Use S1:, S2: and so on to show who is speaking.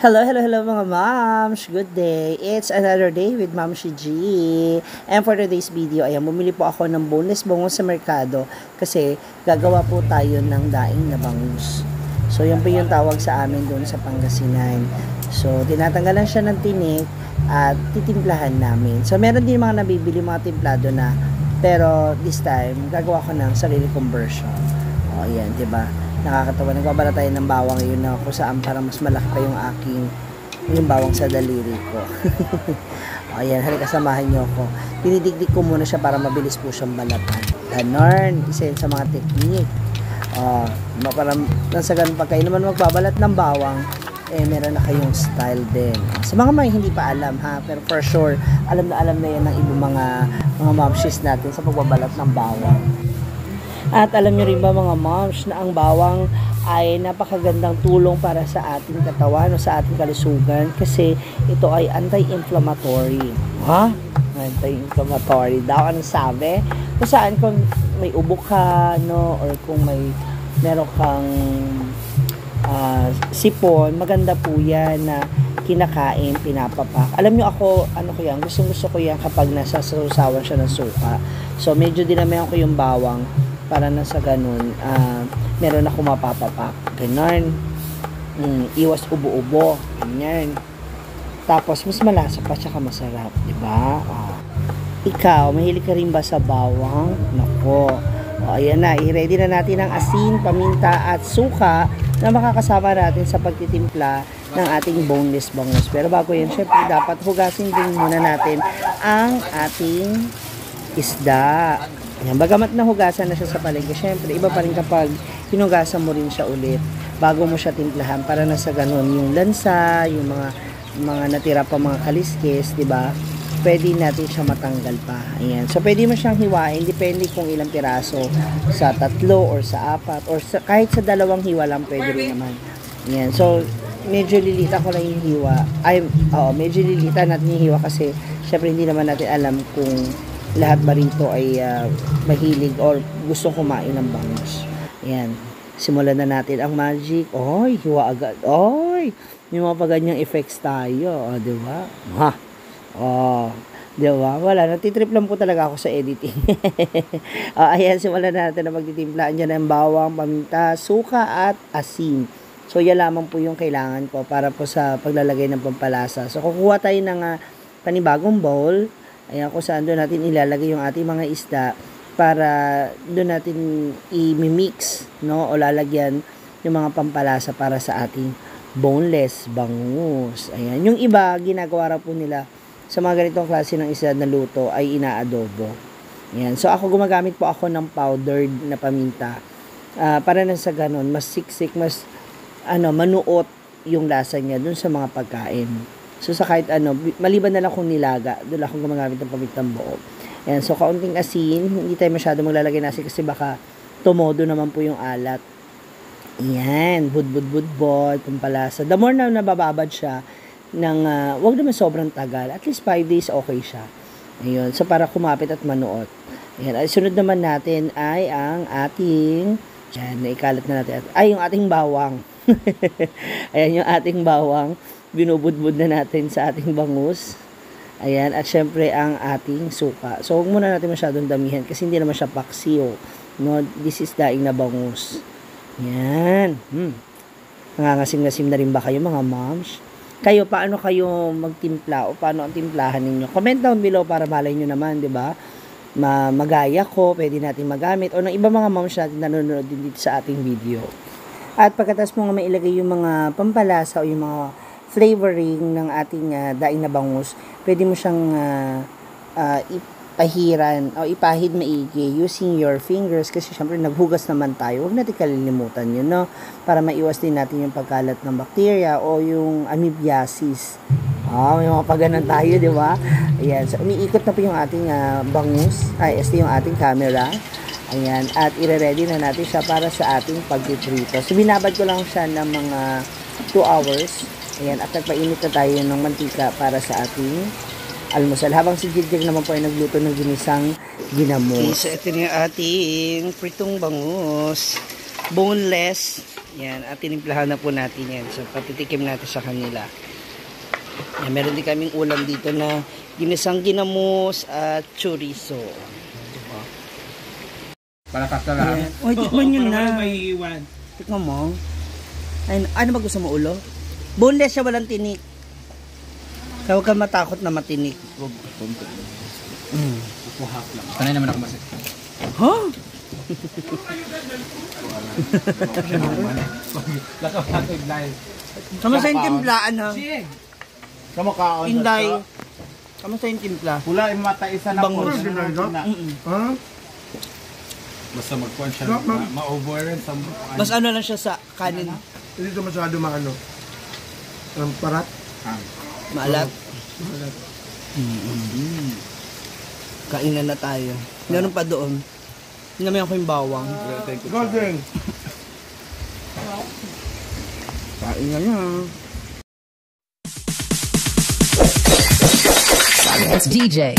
S1: Hello mga moms! Good day! It's another day with Ma'am Shi G. And for today's video, ayan, bumili po ako ng boneless bangus sa merkado kasi gagawa po tayo ng daing na bangus. So, yan po yung tawag sa amin doon sa Pangasinan. So, tinatanggalan siya ng tinik at titimplahan namin. So, meron din mga nabibili mga timplado na, pero this time, gagawa ko ng sarili kong version. O, ayan, diba? Nakakatawa. Nagbabala tayo ng bawang yun na kung saan para mas malaki pa yung bawang sa daliri ko. O, ayan, halika samahan nyo ako. Dinidigdig ko muna siya para mabilis po siyang balatan. Ganon, isa yun sa mga technique. O, para nasa ganun pa kayo naman magbabalat ng bawang, meron na kayong style din. Sa mga may hindi pa alam ha, pero for sure, alam na yan ng ibang mga momshies natin sa pagbabalat ng bawang. At alam nyo rin ba mga moms na ang bawang ay napakagandang tulong para sa ating katawan o sa ating kalusugan kasi ito ay anti-inflammatory. Ha? Anti-inflammatory daw. Anong sabi? Kung saan kung may ubo ka, no? Or kung meron kang sipon, maganda po yan na kinakain, pinapapak. Alam nyo ako, ano ko yan, gusto ko yan kapag nasa sausawan siya ng suka. So, medyo dinamihan ko yung bawang para na sa ganun, meron ako mapapapak. Ganon. Iwas ubo-ubo. Ganyan. Tapos, mas malasa pa, tsaka masarap. Diba? Ikaw, mahilig ka rin ba sa bawang? Nako. Ayan na. I-ready na natin ang asin, paminta, at suka na makakasama natin sa pagtitimpla ng ating boneless bangus. Pero bago yan, syempre, dapat hugasin din muna natin ang ating isda. Ayan, bagamat nahugasan na siya sa palengke, syempre, iba pa rin kapag hinugasan mo rin siya ulit bago mo siya timplahan para na sa ganun yung lansa, yung mga natira pa mga kaliskis, diba? Pwede natin siya matanggal pa. Ayan. So, pwede mo siyang hiwain, depende kung ilang piraso, sa 3 or sa 4 or kahit sa 2 hiwa lang pwede rin naman. Ayan. So, medyo lilita ko lang yung hiwa. Medyo lilita natin yung hiwa kasi syempre hindi naman natin alam kung lahat ba rito ay mahilig or gustong kumain ng bangus. Ayan. Simulan na natin ang magic. Oy, hiwa agad. Oy, may mga pa ganyang effects tayo. O, diba? Ha? O, diba? Wala. Natitrip lang po talaga ako sa editing. Ayan, simulan na natin na magtitimplaan dyan ng bawang, paminta, suka at asin. So, yan lamang po yung kailangan ko para po sa paglalagay ng pampalasa. So, kukuha tayo ng panibagong bowl. Ayan, kung saan doon natin ilalagay yung ating mga isda para doon natin i-mix, no? O lalagyan yung mga pampalasa para sa ating boneless bangus. Ayan. Yung iba, ginagawa po nila sa mga ganitong klase ng isda na luto ay inaadobo. Ayan. So, ako gumagamit po ako ng powdered na paminta. Para na sa ganun, mas siksik, mas manuot yung lasa niya dun sa mga pagkain. So, sa kahit maliban na lang kung nilaga, doon ako gumagamit ng pamintang buo. Ayan, so, kaunting asin, hindi tayo masyado maglalagay na asin kasi baka tumodo naman po yung alat. Ayan, budbud, pampalasa. The more na nabababad siya, wag naman sobrang tagal, at least 5 days okay siya. Ayun, so para kumapit at manuot. Ayan, ay sunod naman natin ay ang ating, naikalat na natin, yung ating bawang. Ayan, yung ating bawang. Binubudbud na natin sa ating bangus. Ayan, at syempre ang ating suka. So, huwag muna natin masyadong damihan kasi hindi naman siya paksiw. No? This is daing na bangus. Ayan. Nangangasim-ngasim na rin ba kayo mga moms? Kayo, paano kayo magtimpla o paano ang timplahan ninyo? Comment down below para malay nyo naman, di ba? Magaya ko, pwede natin magamit. O ng iba mga moms natin nanonood din dito sa ating video. At pagkatas mo nga mailagay yung mga pampalasa o yung mga flavoring ng ating daing na bangus, pwede mo siyang ipahiran o ipahid maigi using your fingers kasi syempre naghugas naman tayo. Huwag natin kalilimutan yun, no? Para maiwas din natin yung pagkalat ng bacteria o yung amoebiasis. May mga paganan tayo, di ba? Ayan, so umiikot na po yung ating bangus, yung ating camera. Ayan, at ire-ready na natin siya para sa ating pagtitrito. So, binabad ko lang siya ng mga 2 hours. Ayan, at nagpainit na tayo ng mantika para sa ating almusal. Habang si Jigjig naman po ay nagluto ng ginisang ginamos. Okay, so ito na yung ating pritong bangus. Boneless Yan, at tinimplahan na po natin yan. So, patitikim natin sa kanila. Yan, meron din kaming ulam dito na ginisang ginamos at chorizo. Diba?
S2: Para kasalanan.
S1: Uy, tikman nyo na.
S2: May iwan.
S1: Tikman mo. Ay, ano ba gusto mo, ulo? Boneless siya, walang tinik. Kaya huwag ka matakot na matinik.
S2: Puhak lang. Sanay naman ako masik.
S1: Huh?
S2: Lakaw live.
S1: Kamusta yung timplaan, ha?
S2: Kamakaon.
S1: Inday. Kamusta yung timpla?
S2: Pula yung mata isa na
S1: Bangus.
S2: Basta magkuhan siya. Ma-over rin sa
S1: Mas ano lang siya sa kanin.
S3: Hindi ito masyado maano. Parat.
S1: Maalat. Kainan na tayo. Meron pa doon. Hinamay ako yung bawang.
S3: Golden.
S1: Kain na na.
S4: It's DJ.